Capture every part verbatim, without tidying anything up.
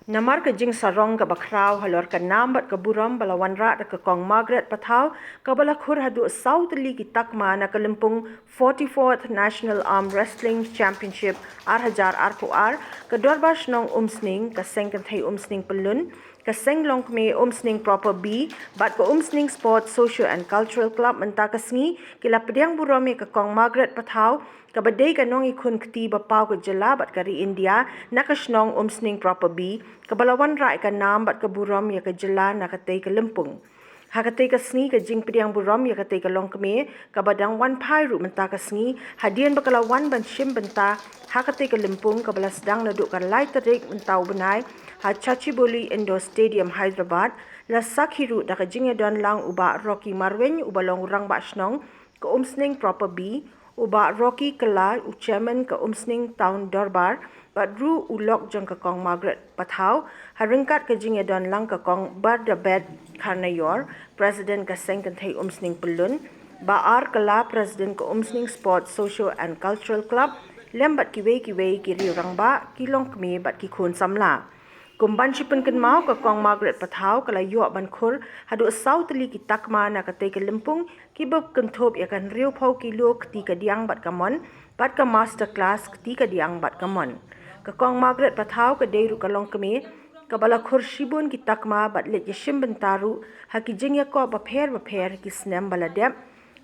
Namar ka jingsarong kaba khraw halor ka nam bad ka burom ba la wanrah da ka Kong Margaret Pathaw, kaba la khur haduh saw tylli ki takma na ka lympung forty-fourth National Arm Wrestling Championship ar hajar arphew ar, ka Dorbar Shnong Umsning, ka Seng Kynthei Umsning Pyllun, ka Seng Longkmie Umsning Proper B bad ka Umsning Sports Socio and Cultural Club mynta ka sngi ki la pdiang burom ïa ka Kong Margaret Pathaw, kaba dei ka nongïakhun kti ba paw ka jylla bad ka ri India na ka shnong Umsning Proper B, kaba la wanrah ïa ka nam bad ka burom ïa ka jylla na katei ka lympung. Ha katei ka sngi ka jingpdiang burom ïa katei ka longkmie, kaba dang wan phai ruh mynta ka sngi, hadien ba ka la wan ban shim bynta ha katei ka lympung, kaba la sdang naduh ka lai tarik mynta u bnai ha Chachiboli Indoor Stadium, Hyderabad, la sakhi ruh da ka jingïadon lang u Bah Rocky Marwein, uba long u rangbah shnong ka Umsning Proper B, u Bah Rocky Kylla, u chairman ka Umsning Town Dorbar, bad ruh u lok jong ka Kong Margaret Pathaw, ha ryngkat ka jingïadon lang ka Kong Bardabeth Kharnaior, president ka Seng Kynthei Umsning Pyllun, Bah R Kylla, president ka Umsning Sports Socio and Cultural Club, lem bad kiwei kiwei ki riew rangbah, ki longkmie bad ki khun samla. Kum ban shu pynkynmaw, ka Kong Margaret Pathaw ka la ïoh ban khur haduh saw tylli ki takma na katei ka lympung, kiba kynthup ïa ka hynriewphew kilo kti kadiang bad kamon, bad ka master class kti kadiang bad kamon. Ka Kong Margaret Pathaw ka dei ruh ka longkmie kaba la khur shibun ki takma bad leit ïashim bynta ruh ha ki jingïakop bapher bapher ki snem ba la dep,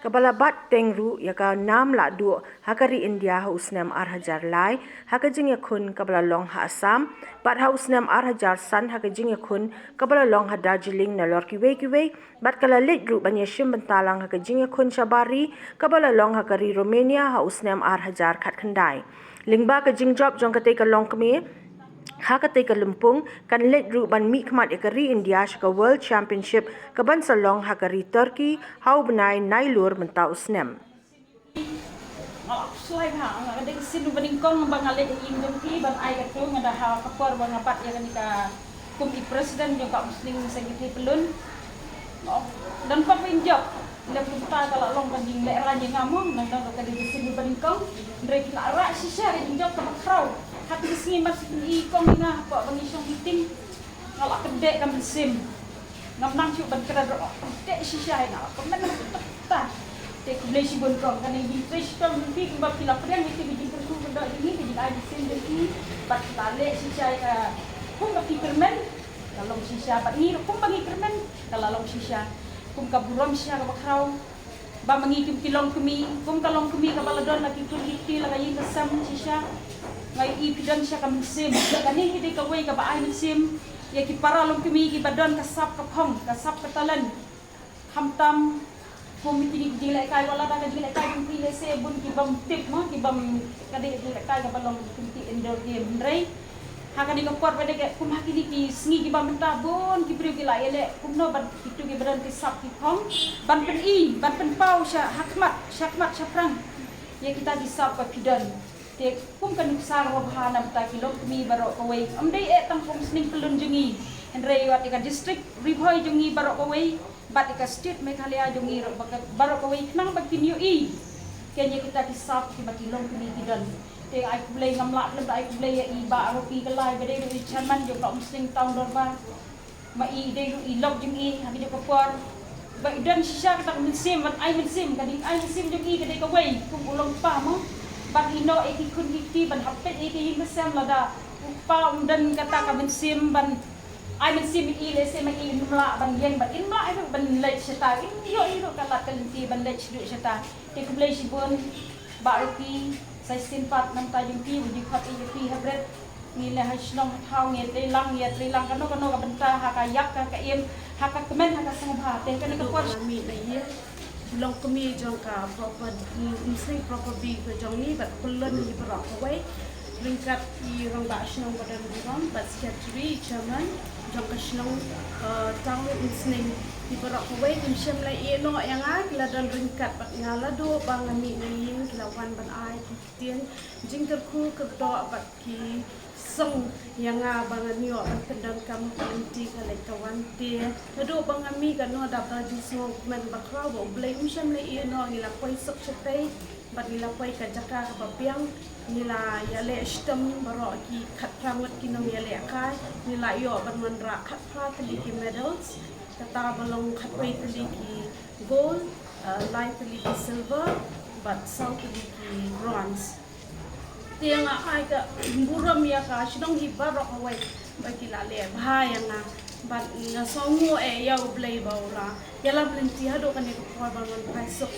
kaba la bat teng ruh ïa ka nam lahduh ha ka ri India ha u snem ar hajar lai ha ka jingïakhun kaba la long ha Assam, bad ha u snem ar hajar san ha ka jingïakhun kaba la long ha Darjeeling nalor kiwei kiwei, bad ka la leit ruh ban ïashim bynta lang ha ka jingïakhun shabar ri kaba la long ha ka ri Romania ha u snem ar hajar khatkhyndai. Lyngba ka jingjop jong katei ka longkmie ha katei ka lympung, kan leit ruh ban mihkhmat ïa ka ri India sha ka World Championship kaban sa long ha ka ri Turkey ha u bnai Nailur mynta u snem. Nga la pynslai bha, nga dang sien ba nyngkong ba nga leit ha ïing jong phi ban ai kato, nga da ha ka por ba nga bat ïa kane ka kum i president jong ka Umsning Seng Kynthei Pyllun. Nga ong, don pat ba in jop. Lem kumta ka la long ka jinglehrain ïa nga mo, nang dang ka dei sien ba nyngkong. Hynrei phi la rah shisha ka jingjop kaba khraw. Khatduh sngi mar shu pyni kong ïa nga hapoh ba ngi shong meeting. Nga la kyndit ka mynsiem. Ngam nang shuh ban kren ruh, kyndit shisha ïa nga, la kmen ta. Te khublei shibun kong, kane ka jingtrei shitom jong phi kumba phi la pdiang ïa ka jingkyrkhu kyrdoh jong ngi, ka jingai mynsiem jong phi. Bad la leh shisha ïa ka, kumba phi kyrmen ka long shisha, bad ngi ruh kumba ngi kyrmen ka la long shisha. Kum ka burom shisha kaba khraw. Ba ma ngi kum ki longkmie, kum ka longkmie kaba la don la ki khun ki kti, la ka ïing ka sem shisha. Nga ïohi phi don shisha ka mynsiem. Kane hi dei kawei kaba ai mynsiem ïa ki para longkmie kiba don ka sap ka phong, ka sap ka talent. Khamtam kum kine ki jinglehkai, wat la da ka jinglehkai jong phi lehse bun ki bym tip mo, ki bym, ka dei ka jinglehkai kaba long kum ki indoor game, hynrei ha kane ka por ba dei ka, kum ha kine ki sngi kiba mynta bun ki briew ki la ïaleh kumno ban, kito kiba don ki sap ki phong ban pyni, ban pynpaw sha ha khmat, sha khmat shaphrang ïa kita ki sap ba phi don. Te kum ka nuksa kaba bha na bynta ki longkmie baroh kawei, ym dei eh tang ka Umsning Pyllun jong ngi, hynrei wat ïa ka district Ri Bhoi jong ngi baroh kawei, bad ïa ka state Meghalaya jong ngi ruh ba ka, baroh kawei, khnang ba kin ïohi kein ïa kita ki sap kiba ki longkmie ki don. Te ai khublei, ngam lah lem da ai khublei ïa i Bah Rocky Kylla ba dei ruh i chairman jong ka Umsning Town Dorbar. Ma i dei ruh i lok jong i ha kane ka por. Ba i don shisha kata ka mynsiem ban ai mynsiem, ka dei ai mynsiem jong i ka dei kawei kum u long kpa mo. Ban ïehnoh ïa ki khun ki kti, ban hap peit ïa ki ïing ki sem, lada u kpa um don kata ka mynsiem ban ai mynsiem ïa i, lehse ma i im lah ban ïeng, ban im lah ïa ruh ban leit shata, im ïoh ïa ruh ka lad ka lynti ban leit shaduh shata. Te khublei shibun Bah Rocky, sa shisien pat na bynta jong phi, u ju khot ïa phi ha bret. Ngi leh ha shnong ha thaw, ngi ïatrei lang, ngi ïatrei lang kano kano ka bynta, ha ka ïap, ha ka im, ha ka kmen, ha ka sngewbha. Te kane ka por nga mih na ïing, u longkmie jong ka Proper, Umsning Proper B ka jong ngi, bad Pyllun hi baroh kawei. Ryngkat i rangbah shnong ba don burom, bad secretary, chairman jong ka shnong, eh, Town Umsning, hi baroh kawei kim shym la ïehnoh ïa nga, ki la don ryngkat bad nga, naduh ba nga mih na ïing ki la wan ban ai ki ktien jingkyrkhu kyrdoh bad ki song ïa nga ba ngan ïoh ban pyndonkam ha ka lynti ka leit ka wan. Te naduh ba nga mih, katno dap da jingsngewkmen bakhraw ba U Blei um shym la ïehnoh, ngi la poi suk shatei. Bad ngi la poi ka jaka kaba biang, ngi la ïaleh shitom baroh ki khatphra ngut ki nongïalehkai, ngi la ïoh ban wanrah khatphra tylli ki medals, kata ba long khatwei tylli ki gold, uh, lai tylli ki silver, bad saw tylli ki bronze. Te nga ai ka burom ïa ka shnong hi baroh kawei ba ki la leh bha ïa nga. Bad nga sngewnguh eh ïa U Blei ba u la ïalam lynti haduh kane ka por ban wan phai suk.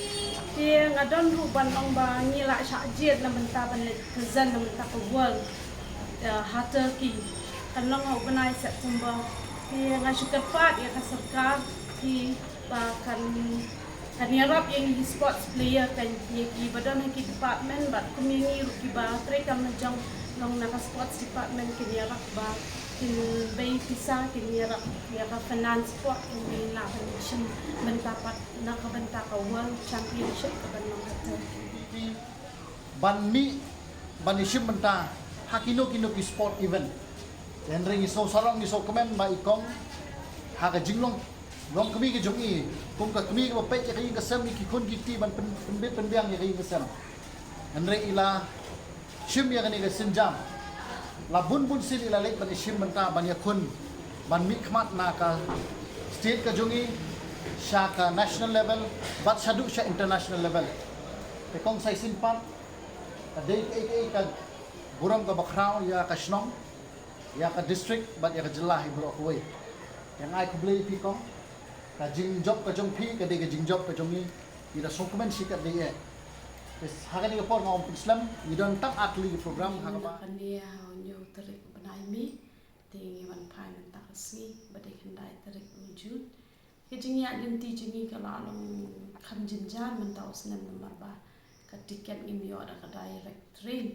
Te nga don ruh ban ong ba ngi la shah jied na bynta ban leit present na bynta ka world, eh, ha Turkey. Kan long ha u bnai September. Te nga shu kyrpad ïa ka sorkar hi ba kan kan ïarap ïa ngi sports player, kan ïa ki ba don ha ki department bad kum ïa ngi ruh kiba treikam la jong long na ka sports department, kin ïarap ba kin bei pisa, kin ïarap ïa ka finance support, kin ïa lah ban shim bynta pat na ka bynta ka world championship ka ban long ha Turkey. Ban mih ban ïashim bynta ha kino kino ki sport event. Hynrei ngi sngewsarong, ngi sngewkmen ba i kong ha ka jinglong long kmie ka jong i, kum ka kmie kaba peit ïa ka ïing ka sem, ïa ki khun ki kti ban pyn- pynbit pynbiang ïa ka ïing ka sem. Hynrei i la shim ïa kane ka sienjam. La bun bun sien i la leit ban ïashim bynta ban ïakhun ban mihkhmat na ka state ka jong i sha ka national level bad shaduh sha international level. Te kong, sa shisien pat ka dei kaei kaei ka burom kaba khraw ïa ka shnong, ïa ka district bad ïa ka jylla hi baroh kawei. Te nga ai khublei ïa phi kong. Ka jingjop ka jong phi ka dei ka jingjop ka jong ngi. Ngi da sngewkmen shikatdei eh. Te ha kane ka por nga ong pynslem, ngi don tang ar tylli ki program ha kaba. Kane ha u hynñiew tarik bnai May. Te ngi wan phai mynta ka sngi ba dei khyndai tarik u June. Ka jingïaid lynti jong ngi ka la long kham jynjar mynta u snem namar ba ka tiket ngim ïoh da ka direct train.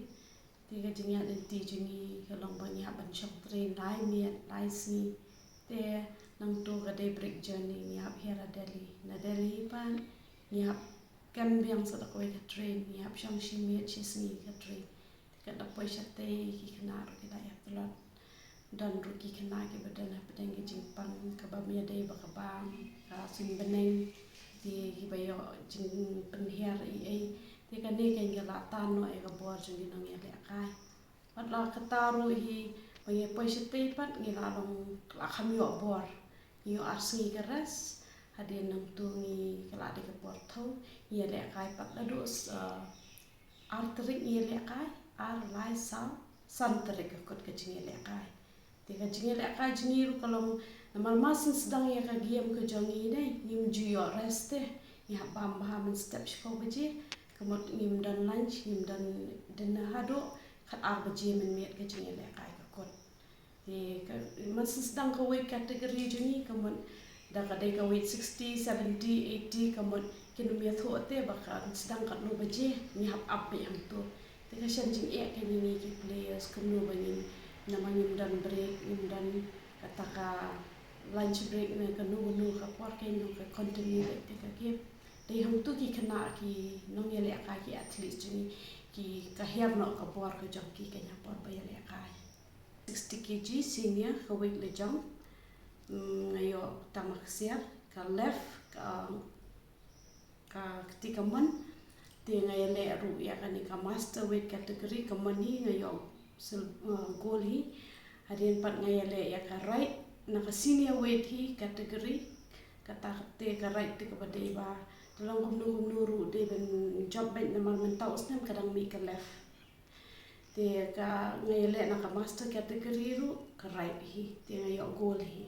Te ka jingïaid lynti jong ngi ka long ba ngi hap ban shong train lai miet lai sngi. Te nangto ka dei break journey, ngi hap hiar ha Delhi. Na Delhi pat ngi hap kem biang sa da kawei ka train, ngi hap shong shi miet shi sngi ka train. Te ka da poi shatei, ki khynnah ruh ki da ïa tlot. Don ruh ki khynnah kiba don hapdeng ka jingpang kaba ym ïadei ba ka bam, ka suiñ bneng, te kiba ïoh jingpynhiar ei ei. Te kane kan ka la tan noh ïa ka bor jong ki nongïalehkai. Wat la kata ruh hi ba ngi poi shatei pat ngi la long la kham ïoh bor. Ngi ïoh ar sngi ka rest, hadien nangto ngi ka la dei ka por thew, ngi ïalehkai pat naduh, eh, ar tarik ngi ïalehkai, ar, lai, saw, san tarik ka kut ka jingïalehkai. Te ka jingïalehkai jong ngi ruh ka long namar mar syn sdang ïa ka game ka jong ngi ne, ngim ju ïoh rest te, ngi hap bam bha mynstep shiphew baje, ka mut ngim don lunch, ngim don dinner haduh khat ar baje mynmiet ka jingïalehkai ka kut. Te ka, man sdang ka weight category jong ngi, ka mut da ka dei ka weight sixty, seventy, eighty, ka mut kin ym ïathuh te ba ka sdang katno baje, ngi hap ap beit hangto. Te ka shen jingeh ka ngi ngi ki players, kumno ba ngin, namar ngim don break, ngim don kata ka lunch break ne kano kano ka por, ka ngi nang ka continue beit te ka game. Dei hangto ki khynnah ki nongïalehkai ki athletes jong ngi ki ka hiar noh ka bor ka jong ki ka ïa por ba ïalehkai. Sixty K G senior ka weight la jong. Mm, nga ïoh tama ksiar, ka left, ka, ka kti kamon. Te nga ïaleh ruh ïa kane ka master weight category kamon hi nga ïoh sil-, uh, gold hi. Hadien pat nga ïaleh ïa ka right na ka senior weight hi category. Kata te ka right te kaba dei ba te long kumno kumno ruh dei ban jop beit namar mynta u snem ka dang mih ka left. Te ka nga ïaleh na ka master category ruh ka right hi, te nga ïoh gold hi.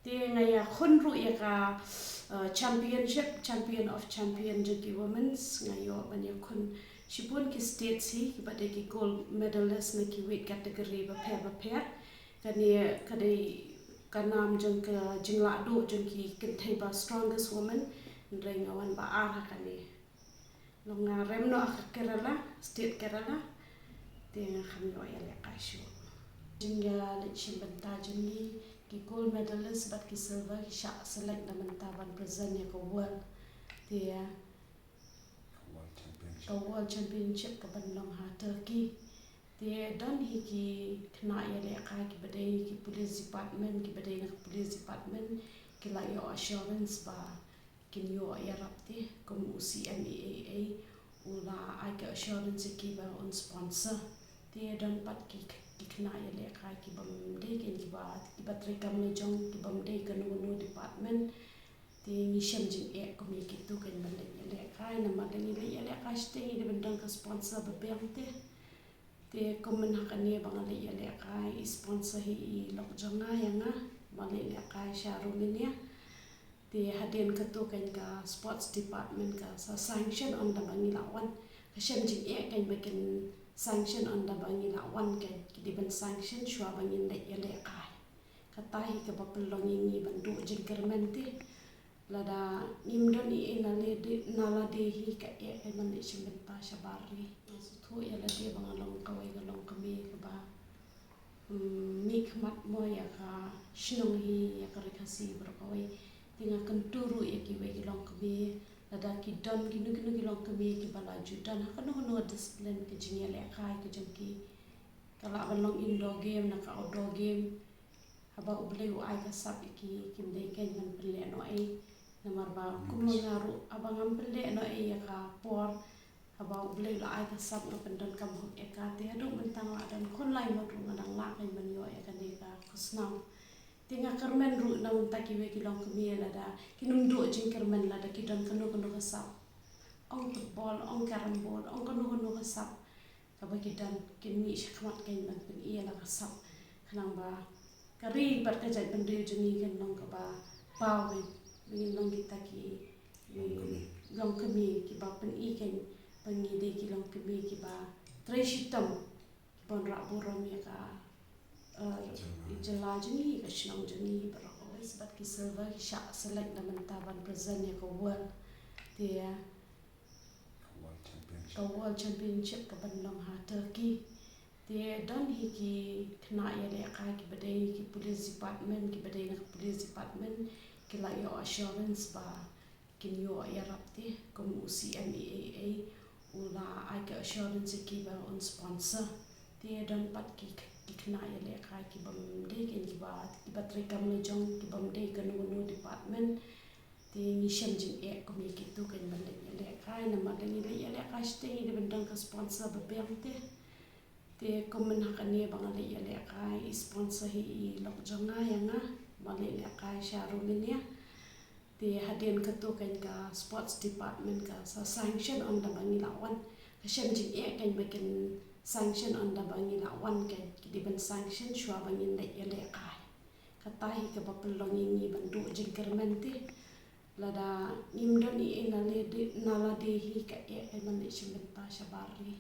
Te nga ïakhun ruh ïa ka, uh, championship, champion of champion jong ki women's, nga ïoh ban ïakhun shibun ki states hi kiba dei ki gold medalist na ki weight category bapher bapher. Kane ka dei ka nam jong ka jinglah duh jong ki kynthei ba strongest woman, hynrei nga wan ba ar ha kane. Long nga rem noh ha ka Kerala, state Kerala, te nga kham ïoh ïalehkai shuh. Jingïaleit shim bynta jong ngi, ki gold medalist bad ki silver ki shah select na bynta ban present ïa ka world. Te ka World Championship ka ban long ha Turkey. Te don hi ki khynnah ïalehkai kiba dei ki police department, kiba dei na ka police department, ki la ïoh assurance ba kin ïoh ïarap te, kum u C M E A A, U la ai ka assurance ïa ki ba un sponsor. Te don pat ki, ki khynnah ïalehkai ki bym dei kein kiba, kiba treikam la jong, ki bym dei kano kano department. Te ngi shem jingeh kum ïa kito kein ban leit ïalehkai, namar lada ngi leit ïalehkai shatei ngi dei ban don ka sponsor ba biang te. Te kum mynta ha kane ba nga leit ïalehkai, i sponsor hi i lok jong nga ïa nga ba leit lehkai sha Romania. Te hadien kato kein ka sports department ka sa sanction ynda ba ngi la wan. Ka shem jingeh kein ba kin sanction ynda ba ngi la wan kein, ki dei ban sanction shuwa ba ngin leit ïalehkai. Kata hi kaba pynlong ïa ngi ban duh jingkyrmen te. Lada ngim don ei ei na lade, na lade hi ka eh kein ban leit shim bynta shabar ri. Nga sngewthuh ïa lade ba nga long kawei ka longkmie kaba, mm, mih khmat mo ïa ka shnong hi, ïa ka Ri Khasi baroh kawei. Te nga kyntu ruh ïa kiwei ki longkmie, lada ki don kino kino ki longkmie kiba la ju don ha kano kano discipline, ka jingïalehkai ka jong ki, ka lah ban long indoor game ne ka outdoor game. Haba U Blei u ai ka sap ïa ki, kim dei kein ban pynleh noh ei. Namar ba kum ma nga ruh, haba ngam pynleh noh ei ïa ka por, haba U Blei u la ai ka sap nga pyndonkam hok ïa ka, te haduh mynta nga la don khun lai ngut ruh nga dang lah kein ban ïoh ïa kane ka khusnam. Te nga kyrmen ruh na bynta kiwei ki longkmie, lada kin ym duh jingkyrmen lada ki don kano kano ka sap. Ong football, ong carrom board, ong kano kano ka sap kaba ki don, kin mih shakhmat kein ban pyni ïa la ka sap, khnang ba ka ri bad ka jaitbynriew jong ngi kan long kaba paw kein, ba ngin long kita ki longkmie, longkmie kiba pyni kein ba ngi dei ki longkmie kiba trei shitom, kiba wanrah burom ïa ka, eh, jylla jong ngi, ka shnong jong ngi baroh kawei. Bad ki silver ki shah select na bynta ban present ïa ka world, te ka World Championship ka ban long ha Turkey. Te don hi ki khynnah ïalehkai kiba dei ki police department, kiba dei na ka police department, ki la ïoh assurance ba kin ïoh ïarap te, kum u C M E A A u la ai ka assurance ïa ki ba un sponsor. Te don pat ki, ki khynnah ïalehkai ki bym dei kein kiba, kiba treikam la jong, ki bym dei kano kano department. Te ngi shem jingeh kum ïa kito kein ban leit ïalehkai, namar lada ngi leit ïalehkai shatei ngi dei ban don ka sponsor ba biang te. Te kum mynta ha kane ba nga leit ïalehkai, i sponsor hi i lok jong nga ïa nga ba leit lehkai sha Romania. Te hadien kato kein ka sports department ka sa sanction ynda ba ngi la wan. Ka shem jingeh kein ba kin sanction ynda ba ngi la wan kein, ki dei ban sanction shuwa ba ngin leit ïalehkai. Kata hi kaba pynlong ïa ngi ban duh jingkyrmen te. Lada ngim don ei ei na lade, na lade hi ka eh kein ban leit shim bynta shabar ri.